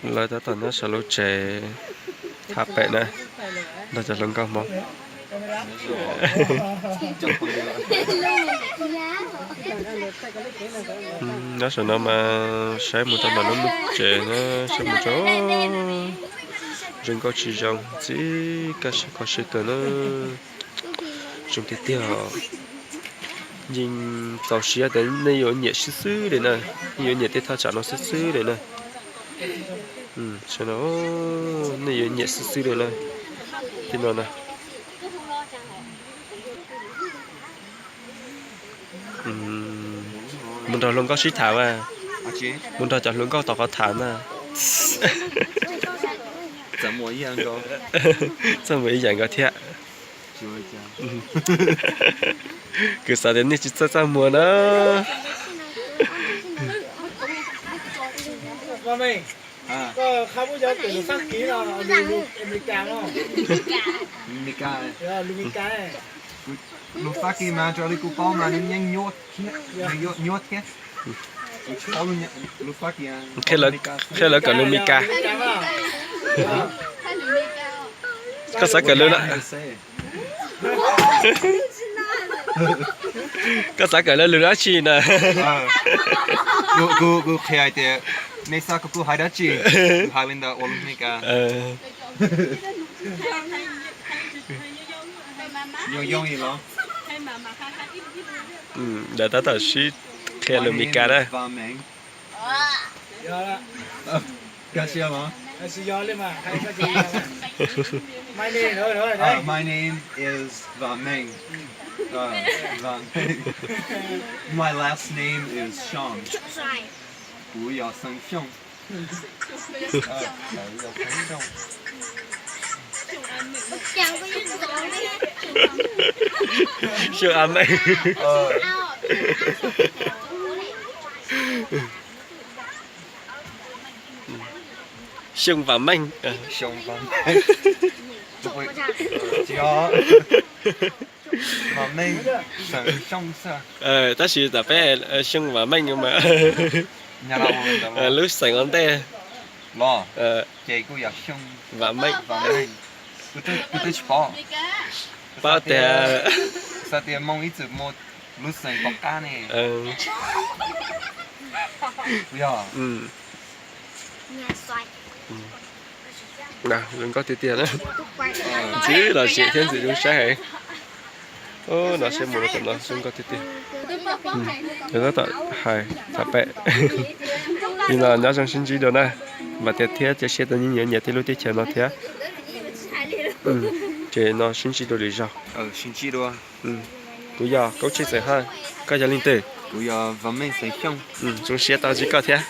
Lawv tab tom nyob saum lub tsev tham pem na, nrog cov hluas nkauj Hmoob. Nyob saum no mas saib mus rau ntawm lub tsev na, saib mus rau zoo nkauj tsis zoo, txi kaj siab kho siab kawg na. Zoo tiag tiag. Yeej txaus siab tias nej yuav nyiam xwb xwb li na, nej yuav nyiam tej thaj tsam no xwb xwb li na. Nej yuav nyiam xwb xwb li na, tej no na. Mus nrog hluas nkauj sib tham mas, mus nrog cov hluas nkauj tom qhov tham mas. Txawm muaj ib yam nkaus thiab. Kuv xav tias nej tsis txawj txaj muag na. Lus Fab Kis mas raws li kuv paub mas nws yeej nyuaj thiab, nws nyuaj thiab. Qhia lawv kawm lus Meskas. Koj xav kawm lus, koj xav kawm lawv lus dab tsi na? Kuv qhia hais tias nej xav kom kuv hais dab tsi, kuv hais li ntawd ua lus Meskas. Lawv tab tom sib qhia lus Meskas na. My name is Vam Meej. Vam Meej. My last name is Xyooj. Kuv yog xeem Xyooj. Xyooj A Meej. Xyooj Vam Meej. Tab sis tam peb Xyooj Vam Meej mas lub xeem ua ntej los. Ces kuj yog Xyooj Vam Meej. Kuv twb tsis paub, paub tias xav tias Hmoob ib txwm muaj lub xeem tom qab ne. Yog zoo nkauj tiag tiag na. Ntxim lom zem thiab ntxim zoo saib heev. No saib mus rau tom no zoo nkauj tiag tiag. Lawv tab tom hais tham pem li no, nyob zoo sib ntsib dua na. Vam tias thiab cia siab tias nej yuav nyiam tej lub teb chaws no thiab. Ces no sib ntsib dua lwm zaug. Kuv yog Kaub Tsheb Xeem Hawj, koj yog leej twg? Kuv yog Vam Meej Xeem Xyooj. Zoo siab tau ntsib koj thiab.